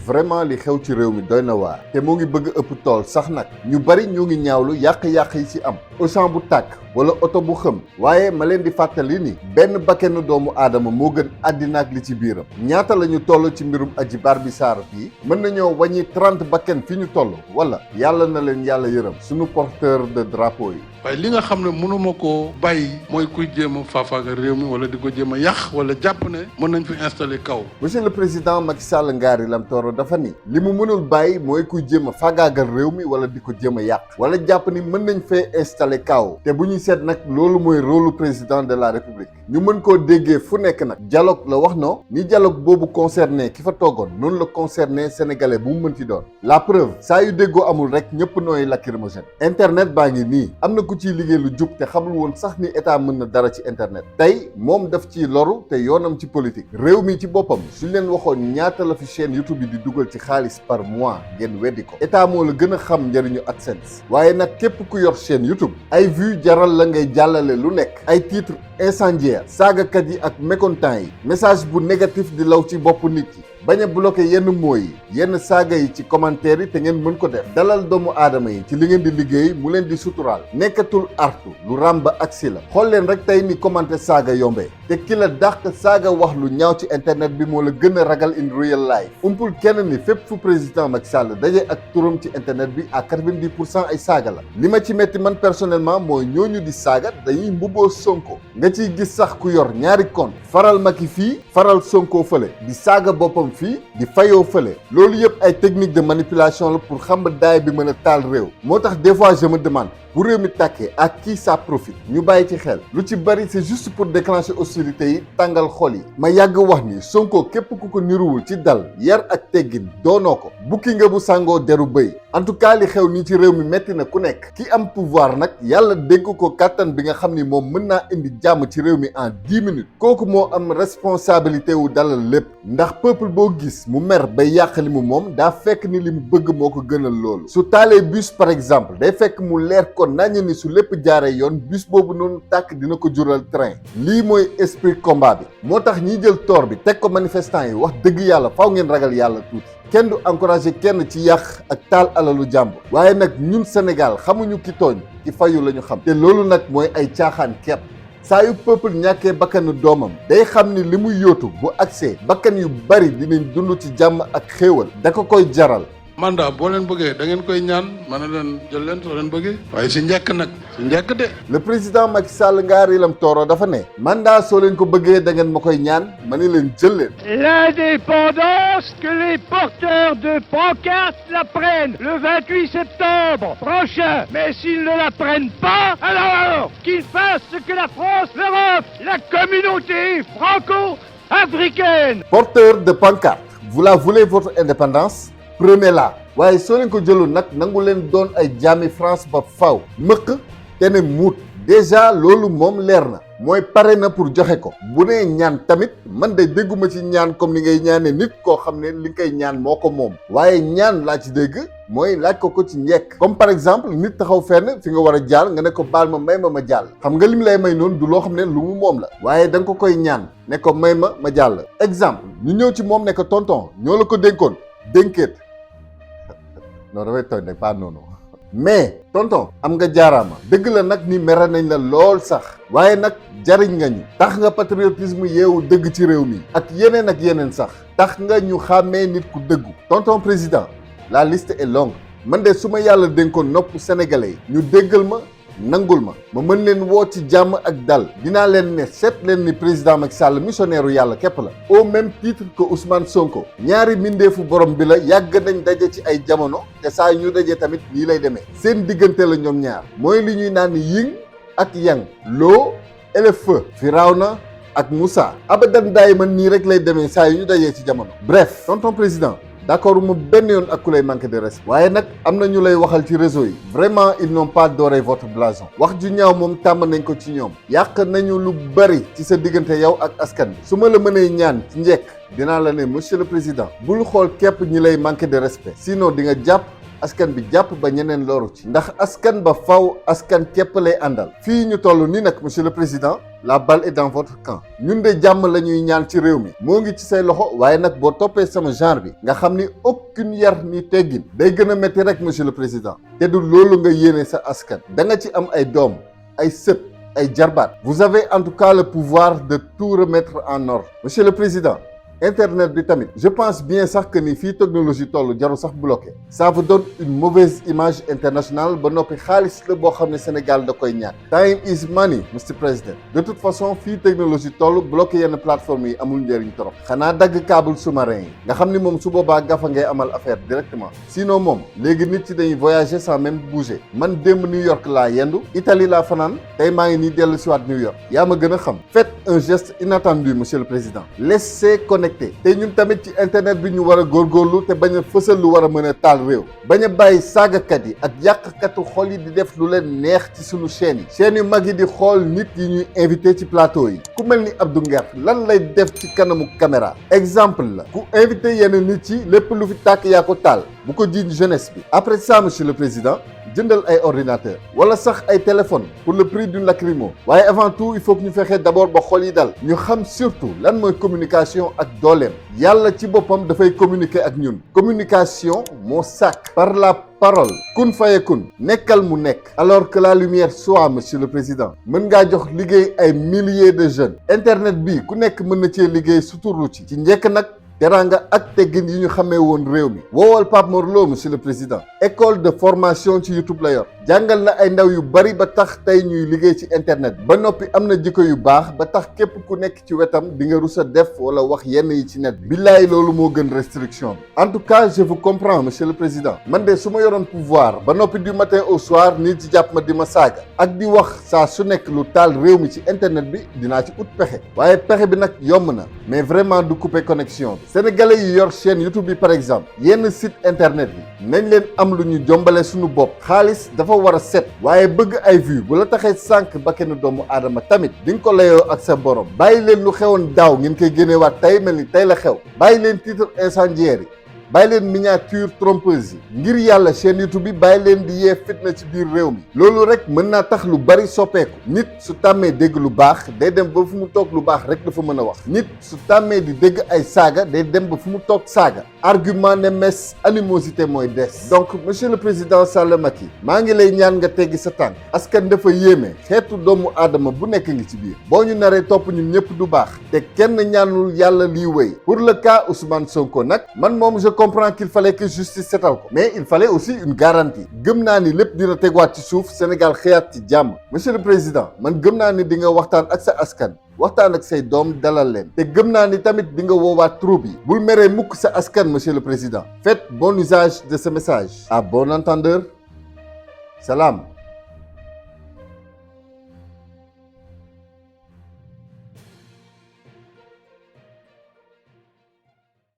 vraiment li xew ci réew mi doy na waar te moo ngi bëgg ëpp tool sax nag ñu bari ñoo ngi ñaawlu yàq-yàq yi ci am Auchan bu tàkk wala oto bu xëm waaye ma leen di fàttali ni benn bakkenu doomu aadama moo gën àddina ak li ci biiram ñaata la ñu toll ci mbirum Adji Barby Sarr fii mën nañoo wàññi 30 bakken fi ñu toll wala yàlla na leen yàlla yërëm suñu porteur de drapeau yi. waaye li nga xam ne mënuma koo bàyyi mooy kuy jéem a faafaaga réew mi wala di ko jéem a yàq wala jàpp ne mën nañ fi installer kaw. monsieur le président Macky Sall ngaari lam tooro dafa ni li mu mënul bàyyi mooy kuy jéem a faagaagal réew mi wala di ko jéem a yàq wala jàpp ni mën nañ fee installer kaw te bu ñuy seet nag loolu mooy rôle président de la république ñu mën koo déggee fu nekk nag dialogue la wax no ni dialogue boobu concerné ki fa toogoon noonu la concerné sénégalais bu mu mën ci doon la preuve saa yu déggoo amul rek ñëpp nooy lacrymogène internet baa ngi nii am na ku ciy liggéey lu jub te xamul woon sax ni état mën na dara ci internet tey moom daf ciy loru te yoonam ci politique réew mi ci boppam suñ leen waxoon ñaata la fi chaîne YouTube bi di dugal ci xaalis par mois ngeen weddi ko état moo la gën a xam njëriñu AdSense waaye nag képp ku yor chaîne YouTube ay vues jaral la ngay jàllale lu nekk ay titres incendiaires saagakat yi ak mécontents yi message bu négatif di law ci bopp nit yi bañ a bloqué yenn mots yi yenn saaga yi ci commentaire yi te ngeen mën ko def dalal doomu aadama yi ci li ngeen di liggéey mu leen di suturaal nekkatul artu lu ràmba agsi la xool leen rek tey ni commenter saaga yombee te ki la dàq saaga wax lu ñaaw ci internet bi moo la gën a ragal in real life umpul kenn ni fépp fu président Macky Sall daje ak turam ci internet bi à 90% ay saaga la li ma ci metti man personnellement mooy ñooñu di saaga dañuy mbubboo Sonko nga ciy gis sax ku yor ñaari compte faral Macky fii faral Sonko fële di saaga boppam fii di fayoo fële loolu yëpp ay technique de manipulation la pour xam daay bi mën a taal réew moo tax des fois je me demande bu réew mi tàkkee ak qui ça profite ñu bàyyi ci xel lu ci bari c'est juste pour déclencher hostilité yi tàngal xol yi ma yàgg wax ni Sonko képp ku ko niruwul ci dal yar ak teggin doonoo ko bukki nga bu sàngoo deru bëy en tout cas li xew nii ci réew mi metti na ku nekk ki am pouvoir nag yàlla dénk ko kàttan bi nga xam ni moom mën naa indi jàmm ci réew mi en 10 minutes kooku moo am responsabilité wu dalal lépp ndax peuple boo gis mu mer bay yàq li mu moom daa fekk ni li mu bëgg moo ko gënal loolu su taalee bus par exemple day fekk mu leer ko nañu ni su lépp jaaree yoon bus boobu noonu tàkk dina ko jural train lii mooy esprit combat bi moo tax ñiy jël tort bi teg ko manifestant yi wax dëgg yàlla faaw ngeen ragal yàlla tuuti kenn du encouragé kenn ci yàq ak taal alalu jàmbur waaye nag ñun Sénégal xamuñu ki tooñ ki fayu la ñu xam te loolu nag mooy ay caaxaan kepp saa yu peuple ñàkkee bakkanu doomam day xam ni li muy yóotu bu agsee bakkan yu bari dinañ dund ci jàmm ak xéewal da ko koy jaral mandat boo leen bëggee da ngeen koy ñaan mën na leen jël leen soo leen bëggee waaye si njëkk nag si njëkk de le président Macky Sall ngaari lam tooro dafa ne mandat soo leen ko bëggee da ngeen ma koy ñaan ma ni leen jël leen l'indépendance que les porteurs de pancartes la prennent le 28 septembre prochain mais s'ils ne la prennent pas alors qu'ils fassent ce que la France, l'Europe, la communauté franco-africaine porteur de pancarte vous la voulez votre indépendance prenez-la waaye soo leen ko jëloon nag nangu leen doon ay jaami France ba faw mëq te ne muut déjà loolu moom leer na mooy pare na pour joxe ko bu nee ñaan tamit man de dégguma ci ñaan comme ni ngay ñaane nit koo xam ne li ngay ñaan moo ko moom waaye ñaan laa ci dégg mooy laaj ko ci njekk comme par exemple nit taxaw fenn fi nga war a jàll nga ne ko baal ma may ma jàll xam nga lim lay may noonu du loo xam ne lu mu moom la waaye da nga ko koy ñaan ne ko may ma jàll exemple ñu ñëw ci moom ne ko tonton ñoo la ko dénkoon dénkeet non dafay tooñ rek pas noonu mais tonton am nga jaaraama dëgg la nag ni mere nañ la lool sax waaye nag jariñ nga ñu tax nga patriotisme yeewu dëgg ci réew mi ak yeneen sax tax nga ñu xàmmee nit ku dëggu tonton président la liste est longue man de su ma yàlla dénkoon nopp sénégalais yi ñu déggal ma nangul ma mën leen woo ci jàmm ak dal dinaa leen ne seet leen ni président Macky Sall missionnaire yàlla képp la au même titre que Ousmane Sonko ñaari mbindeefu borom bi la yàgg nañ daje ci ay jamono te saa ñu daje tamit nii lay demee seen diggante la ñoom ñaar mooy li ñuy naan yin ak yang l'eau et le feu Firawna ak Moussa abadan daay man nii rek lay demee saa yu ñu dajee ci jamono bref tonton président d'accord mu benn yoon ak ku lay manqué de respect waaye nag am na ñu lay waxal ci réseau yi vraiment ils n'ont pas doré votre blason wax ju ñaaw moom tàmm nañ ko ci ñoom yàq nañu lu bari ci sa diggante yow ak askan bi su ma la mënee ñaan ci njekk dinaa la ne monsieur le président bul xool képp ñi lay manqué de respect sinon di nga jàpp askan bi jàpp ba ñeneen loru ci ndax askan ba faw askan képp lay àndal fii ñu toll nii nag monsieur le président la balle est dans votre camp ñun de jàmm la ñuy ñaan ci réew mi moo ngi ci say loxo waaye nag boo toppee sama genre bi nga xam ni aucune yar ni teggin day gën a métti rek monsieur le président te du loolu nga yéene sa askan da nga ci am ay doom ay sët ay jarbaat vous avez en tout cas le pouvoir de tout remettre en ordre monsieur le président internet bi tamit je pense bien sax que ni fii technologie toll jaru sax bloqué ça vous donne une mauvaise image internationale ba noppi xaalis la boo xam ne Sénégal da koy ñàkk time is money Mr President de toute façon fii technologie toll bloqué yenn plateforme yi amul njëriñ trop xanaa dagg câble sous-marin yi nga xam ni moom su boobaa gafa ngay amal affaire directement sinon moom léegi nit ci dañuy voyager sans même bouger man démb New York laa yendu Italie laa fanaan tey maa ngi nii dellu siwaat New York yaa ma gën a xam faites un geste inattendu monsieur le président laissez te ñun tamit ci internet bi ñu war a góorgóorlu te bañ a fësal lu war a mën a taal réew bañ a bàyyi saagakat yi ak yàqkatu xol yi di def lu leen neex ci suñu chaîne yu mag yi di xool nit yi ñuy invité ci plateau yi ku mel ni Abdou Nguer lan lay def ci kanamu caméra exemple la ku invité yenn nit yi lépp lu fi tàkk yaa ko taal bu ko jiiñ jeunesse bi après ça monsieur le président jëndal ay ordinateur wala sax ay téléphone pour le prix d'une lacrymo waaye avant tout il faut que ñu fexe d'abord ba xol yi dal ñu xam surtout lan mooy communication ak dooleem yàlla ci boppam dafay communiquer ak ñun communication moo sàkk par la parole kun fayakun nekkal mu nekk alors que la lumière soit monsieur le président mën ngaa jox liggéey ay milliers de jeunes internet bi ku nekk mën na cee liggéey suturlu ci njëkk nag teranga ak teggin yi ñu xamee woon réew mi woowal Pape Mor Lo monsieur le président école de formation ci YouTube la yor jàngal na ay ndaw yu bari ba tax tey ñuy liggéey ci internet ba noppi am na jikko yu baax ba tax képp ku nekk ci wetam di nga rus a def wala wax yenn yi ci net bi billaay loolu moo gën restriction bi en tout cas je vous comprends monsieur le président man de su ma yoroon pouvoir ba noppi du matin au soir nit ci jàpp ma di ma saaga ak di wax saa su nekk lu taal réew mi ci internet bi dinaa ci ut pexe waaye pexe bi nag yomb na mais vraiment du couper connexion bi sénégalais yi yor chaîne YouTube bi par exemple yenn site internet yi nañ leen am lu ñu jombale suñu bopp xaalis dafa war a set waaye bëgg ay vues bu la taxee sànq bakkanu doomu aadama tamit di nga ko layoo ak sa borom bàyyi leen lu xewoon daaw ngeen koy génneewaat tey mel ni tey la xew bàyyi leen titre incendiaire yi bàyyi leen miniature trompeuse yi ngir yàlla chaîne YouTube bi bàyyi leen di yee fitna ci biir réew mi loolu rek mën naa tax lu bari soppeeku nit su tàmmee dégg lu baax day dem ba fu mu toog lu baax rek dafa mën a wax nit su tàmmee di dégg ay saaga day dem ba fu mu toog saaga argument ne mes animosité mooy des donc monsieur le président Sall Macky maa ngi lay ñaan nga teggi sa tànk askan dafa yéeme xeetu doomu aadama bu nekk ngi ci biir boo ñu naree topp ñun ñëpp du baax te kenn ñaanul yàlla lii wéy pour le cas Ousmane Sonko nag man moom je comprends qu'il fallait que justice setal ko mais il fallait aussi une garantie gëm naa ni lépp dina tegwaat ci suuf Sénégal xëyaat ci jàmm monsieur le président man gëm naa ni di nga waxtaan ak sa askan waxtaan ak say doom dalal leen te gëm naa ni tamit di nga woowaat troupe yi bul meree mukk sa askan monsieur le président faites bon usage de ce message à bon entendeur salaam